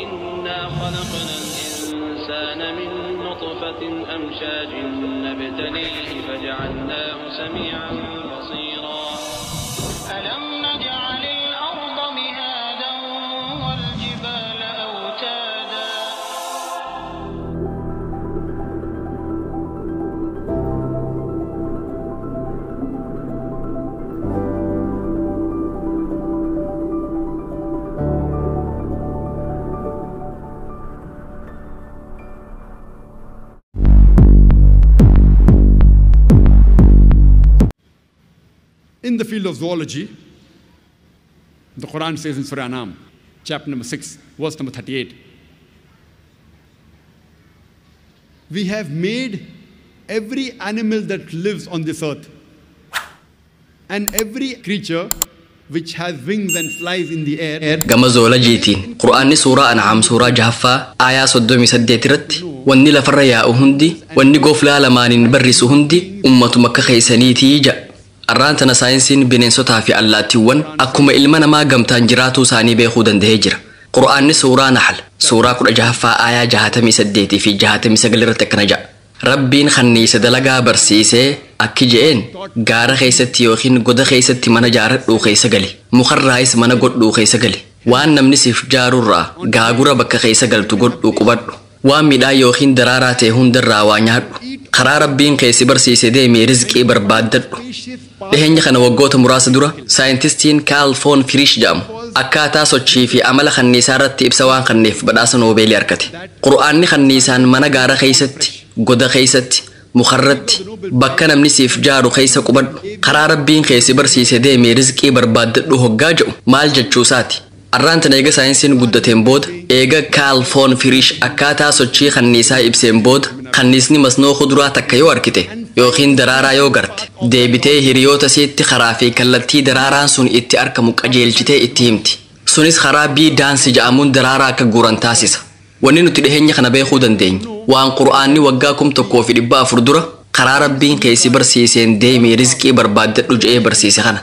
إنا خلقنا الإنسان من نطفة أمشاج نبتليه فجعلناه سميعا بصيرا. ألم نجعل الأرض مهادا والجبال أوتادا. In the field of zoology, the Quran says in Surah An'am, chapter number 6, verse number 38, we have made every animal that lives on this earth and every creature which has wings and flies in the air. Gama zoolojiitiin Qur'aanni suuraa An'aam suuraa 6ffaa aayaa 38 irratti wanni lafarra yaa'u hundi, wanni goflaa lamaaniin barrisu hundi ummatuma akka keessaniitii ja'a. Arraan tana saayinsiin bineensotaa fi allaattiiwwan akkuma ilma namaa gamtaan jiraatuu isaanii beekuu danda'ee jira. Qur'aanni suuraa Nahl suuraa 16ffaa aayaa 68 fi 69 irratti akkana ja'a. Rabbiin kanniisa dalagaa barsiisee akki je'een gaara keessatti yookiin goda keessatti mana jaaradhuu keessa gali. Mukarraayis mana godhuu keessa gali. Waan namni siif jaarurraa gaagura bakka keessa galtu godhuu qubadhu. Waan midhaan yookiin daraaraa ta'e hundarraa waa nyaadhu. Karaa Rabbiin keessi barsiise deemee rizqii barbaaddadhu. Dhiheenya kana waggoota muraasa dura saayintistiin Kaarl Foon Firish jedhamu akkaataa sochii fi amala kanniisaa irratti ibsa waan kanneef badhaasa Noobeelii argate. Qur'aanni kanniisaan mana gaara keessatti, goda keessatti, mukarratti, bakka namni siif jaaru keessa qubadhu. Karaa Rabbiin keessi barsiise deemee rizqii barbaaddadhu hoggaa jedhu maal jechuusaati? Arraan tana eega saayinsiin guddateen booda, eega Kaarl Foon Firish akkaataa sochii kanniisaa ibseen booda, kanniisni masnoo kuduraa takka yoo argite yookiin daraaraa yoo garte, deebitee hiriyoota isiitti karaa fi kallattii daraaraan sun itti argamu qajeelchitee itti himti. Sunis karaa bii daansi jedhamuun daraaraa akka guuran taasisa. Wanni nuti dhiheenya kana beekuu dandeenya waan Qur'aanni waggaa 1400 dura karaa Rabbiin keessi barsiiseen deemee rizqii barbaaddadhu je'ee barsiise kana.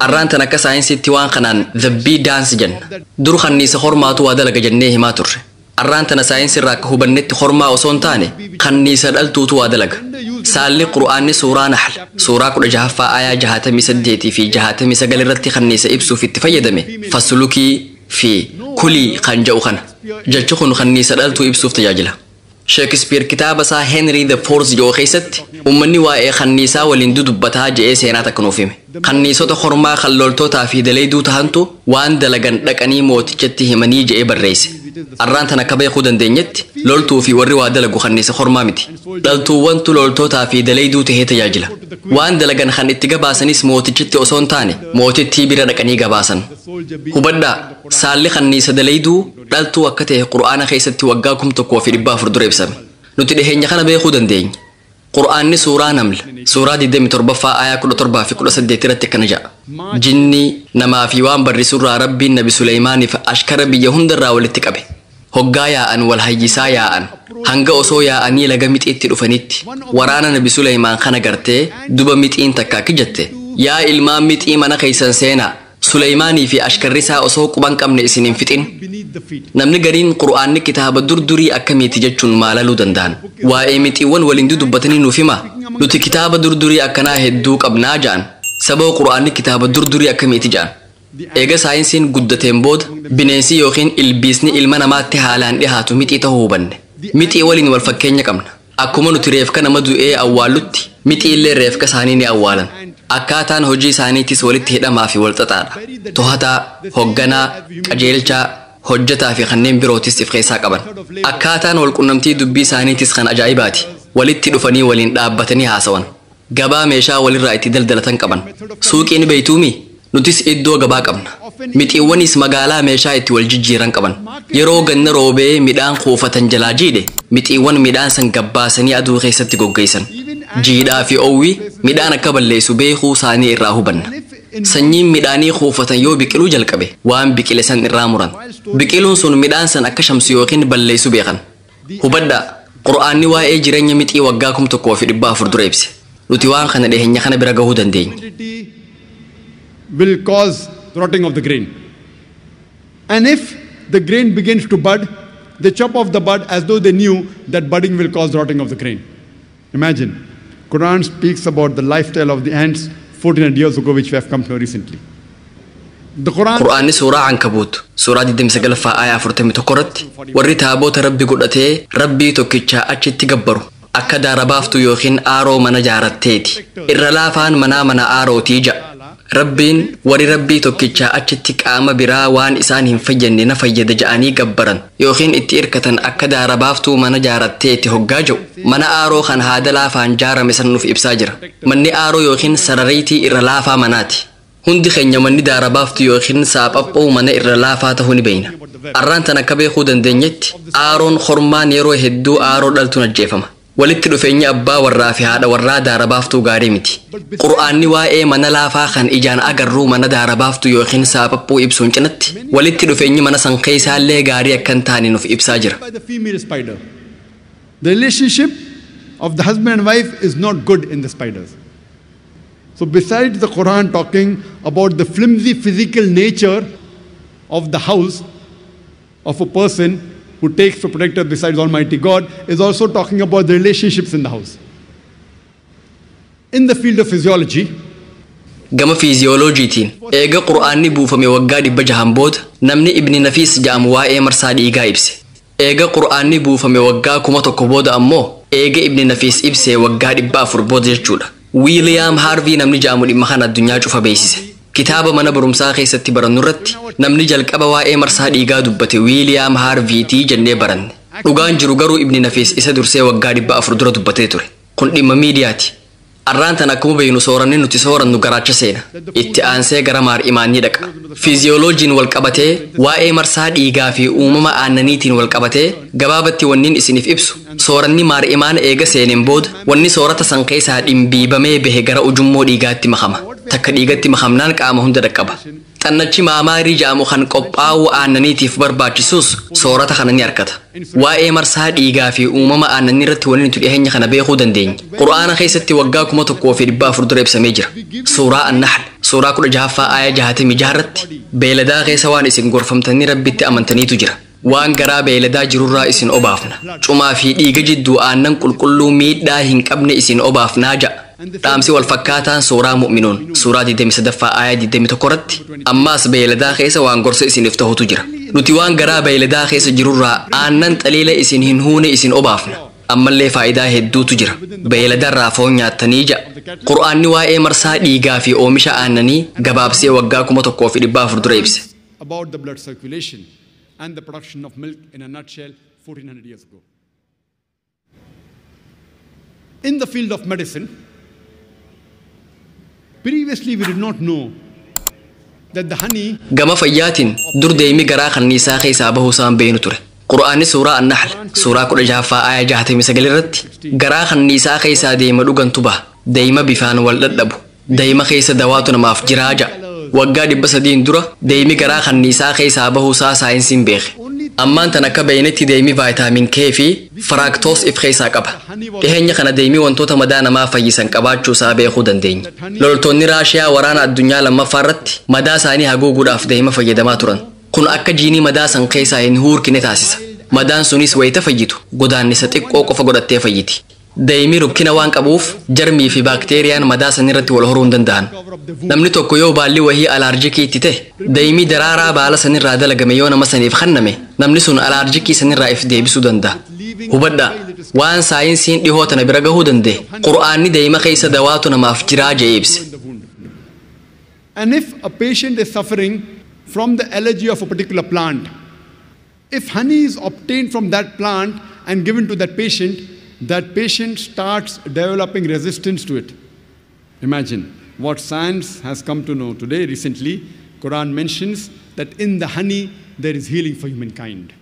Arraan tan akka saayinsiitti waan kanaan the bee dance jenna. Dur kanniisa hormaatu waa dalaga jennee himaa turre. Arraan tana saayinsirraa akka hubannetti hormaa osoo hin taane kanniisa dhaltuutu waa dalaga. Saalli Qur'aanni suuraa Nahl suuraa 16ffaa aayaa 68 fi 69 irratti kanniisa ibsuuf itti fayyadame faslukii fi kulii kan jedhu kana. Jechi kun kanniisa dhaltuu ibsuuf tajaajila. Shakespeare kitaaba isaa Henry the Fourth jedhu keessatti uummanni waa'ee kanniisaa waliin dudubbataa je'ee seenaa takka nuuf hime. Kanniisota hormaa kan loltootaa fi dalayduu tahantu waan dalagan dhaqanii mootichatti himanii je'ee barreesse. Arraan tana akka beekuu dandeenyetti loltuu fi warri waa dalagu kanniisa hormaa miti. Dhaltuuwwantu loltootaa fi dalayduu tahee tajaajila. Waan dalagan kan itti gabaasanis mootichitti osoo hin taane mootittii bira dhaqanii gabaasan. Hubadhaa, saalli kanniisa dalayduu dhaltuu akka ta'e Qur'aana keessatti waggaa 1400 dura ibsame. Nuti dhiheenya kana beekuu dandeenya. Qur'aanni suuraa Naml suuraa 27ffaa aayaa 17 fi 18 irratti akkana jedha. Jinni namaa fi waan barrisurraa Rabbiin Nabi Suleymaaniif ashkara biyya hundarraa walitti qabe. Hoggaa yaa'an wal hayyisaa yaa'an hanga osoo yaa'anii laga mixiitti dhufanitti waraana Nabi Suleymaan kana gartee duba mixiin takka akki jette, yaa ilmaan mixii mana keessan seenaa, Suleymaanii fi ashkarri isaa osoo quban qabne isin hin fixin. Namni gariin Qur'aanni kitaaba durdurii akkamiiti jechuun maalaluu danda'an. Waa'ee mixiiwwan waliin dudubbatanii nuuf hima. Nuti kitaaba durdurii akkanaa hedduu qabnaa ja'an. Sababa Qur'aanni kitaaba durdurii akkamiiti ja'an. Eega saayinsiin guddateen booda bineensi yookiin ilbiisni ilma namaatti haalaan dhihaatu mixii ta'uu hubanne. Mixii waliin wal fakkeenya qabna. Akkuma nuti reefka nama du'ee awwaallutti mixii illee reefka isaanii ni awwaalan. Akkaataan hojii isaaniitis walitti hidhamaa fi wal xaxaadha. To'ataa, hogganaa, qajeelchaa, hojjetaa fi kanneen birootis of keessaa qaban. Akkaataan wal qunnamtii dubbii isaaniitis kan ajaa'ibaati. Walitti dhufanii waliin dhaabbatanii haasawan. Gabaa meeshaa walirraa itti daldalatan qaban. Suuqiin beeytuumii? Nutis iddoo gabaa qabna. Mixiiwwanis magaalaa meeshaa itti wal jijjiiran qaban. Yeroo ganna roobee midhaan kuufatan jalaa jiidhe, mixiiwwan midhaan san gabbaasanii aduu keessatti goggeessan. Jiidhaa fi oowwi midhaan akka balleessu beekuu isaanii irraa hubanna. Sanyiin midhaanii kuufatan yoo biqiluu jalqabe waan biqile san irraa muran. Biqiluun sun midhaan san akka shamsu yookiin balleessu beekan. Hubadhaa, Qur'aanni waa'ee jireenya mixii waggaa 1400 dura ibse. Nuti waan kana dhiheenya kana bira gahuu dandeenya. Will cause rotting of the grain. And if the grain begins to bud, they chop off the bud as though they knew that budding will cause rotting of the grain. Imagine, Quran speaks about the lifestyle of the ants 1400 years ago, which we have come to know recently. The Quran Qur'aanni suuraa Ankabuut suuraa 29ffaa aayaa 41 irratti warri taaboota rabbi godhatee rabbii tokkichaa achitti gabbaru akka daara baaftu yookiin aaroo mana jaaratteeti. Irra laafaan manaa mana aarootii ja'a. Rabbiin warri rabbii tokkichaa achitti qaama biraa waan isaan hin fayyadne na fayyada ja'anii gabbaran yookiin itti irkatan akka daara baaftuu mana jaaratteeti hoggaa jedhu mana aaroo kan haada laafaan jaarame san nuuf ibsaa jira. Manni aaroo yookiin sarariitii irra laafaa manaati. Hundi keenya manni daara baaftu yookiin saaphaphoo mana irra laafaa ta'uu ni beeyna. Arraan tan akka beekuu dandeenyetti aaroon hormaan yeroo hedduu aaroo dhaltuun ajjeefama. Walitti dhufeenya abbaa warraa fi haadha warraa daara baaftuu gaarii miti. Qur'aanni waa'ee mana laafaa kan ijaan agarruu mana daara baaftuu yookiin saaphaphuu ibsuun cinatti walitti dhufeenyi mana san keessaallee gaarii akka hin taane nuuf ibsaa jira. by the female spider. The relationship of the husband and wife is not good in the spiders. So besides the Quran talking about the flimsy physical nature of the house of a person who takes for protector besides Almighty God, is also talking about the relationships in the house. In the field of physiology, Gama fiiziyooloojiitiin eega qur'aanni buufame waggaa 600 booda namni Ibni Nafiis jedhamu waa'ee marsaa dhiigaa ibse. Eega qur'aanni buufame waggaa 1000 booda ammoo eega Ibni Nafiis ibsee waggaa 400 booda jechuudha. Wiiliyaam Haarvii namni jedhamu dhimma kana addunyaa cufa beeksise. Kitaaba mana barumsaa keessatti barannu irratti namni jalqaba waa'ee marsaa dhiigaa dubbate Wiiliyaam Haarviitii jennee baranne. Dhugaan jiru garuu Ibni Nafiis isa dursee waggaa 400 dura dubbatee ture. Kun dhimma miidiyaati. Arraan tan akkuma beeknu sooranni nuti soorannu garaacha seena. Itti aansee gara maar'imaanii dhaqa. Fiiziyooloojiin wal qabatee waa'ee marsaa dhiigaa fi uumama aannaniitiin wal qabatee gabaabatti wanniin isiniif ibsu. Sooranni maar'imaan eega seeneen booda wanni soorata san keessaa dhimbiibamee bahe gara ujummoo dhiigaatti makama. Takka dhiigatti makamnaan qaama hunda dhaqqaba. Xannachi maamaarii jedhamu kan qophaa'uu aannaniitiif barbaachisus soorata kana ni argata. Waa'ee marsaa dhiigaa fi uumama aannanii irratti wanni nuti dhiyeenya kana beekuu dandeenya. Qur'aana keessatti waggaa 1400 dura ibsamee jira. Suuraa An-Nahl suuraa 16ffaa aaya 66 irratti beeladaa keessa waan isin gorfamtanii rabbitti amantaniitu jira. Waan garaa beeladaa jirurraa isin obaafna. Cumaa fi dhiiga jidduu aannan qulqulluu miidhaa hin qabne isin obaafnaa ja'a. Dhaamsi wal fakkaataan suuraa Mu'minuun suuraa 23ffaa aaya 21 irratti ammaas beeladaa keessa waan gorsa isiniif ta'utu jira. Nuti waan garaa beeladaa keessa jirurraa aannan xaliila isin hin huune isin obaafna. Ammallee faayidaa hedduutu jira. Beeladarraa foon nyaattanii ja'a. Qur'aanni waa'ee marsaa dhiigaa fi oomisha aannanii gabaabsee waggaa 1400 dura ibse. about the blood circulation and the production of milk in a nutshell 1400 years ago. In the field of medicine, previously we did not know that the honey Gama fayyaatiin dur deemi garaa kanniisaa keessaa bahuu isaan beenu ture. Qur'aanni suuraa An-Nahl suuraa 16ffaa aaya 69 irratti garaa kanniisaa keessaa deema dhugantu baha. Deema bifaan wal dhadhabu. Deema keessa dawaatu namaaf jiraa ja'a. Waggaa 300 dura deemi garaa kanniisaa keessaa bahuu isaa saayinsiin beeke. Ammaan tan akka beeynetti deemi vaayitaamin K fi firaaktoos if keessaa qaba. Dhiheenya kana deemii wantoota madaa namaa fayyisan qabaachuu isaa beekuu dandeenya. Loltoonni Raashiyaa waraana addunyaa lammaffaa irratti madaa isaanii haguuguudhaaf deema fayyadamaa turan. Kun akka jiinii madaa san keessaa hin huurkine taasisa. Madaan sunis wayita fayyitu godaannisa xiqqoo qofa godhattee fayyiti. Deemii rukkina waan qabuuf jarmii fi baakteeriyaan madaa san irratti wal horuu hin danda'an. Namni tokko yoo baalli wahii alaarjikii itti ta'e, deemii daraaraa baala sanirraa dalagame yoo nama saniif kenname, namni sun alaarjikii sanirraa if deebisuu danda'a. Hubadhaa, waan saayinsiin dhihoo tana bira gahuu danda'e, Qur'aanni deema keessa dawaatu namaaf jiraa jedhee ibse. in the wound. And if a patient is suffering from the allergy of a particular plant, if honey is obtained from that plant and given to that patient starts developing resistance to it. Imagine what science has come to know today. Recently, Quran mentions that in the honey there is healing for humankind.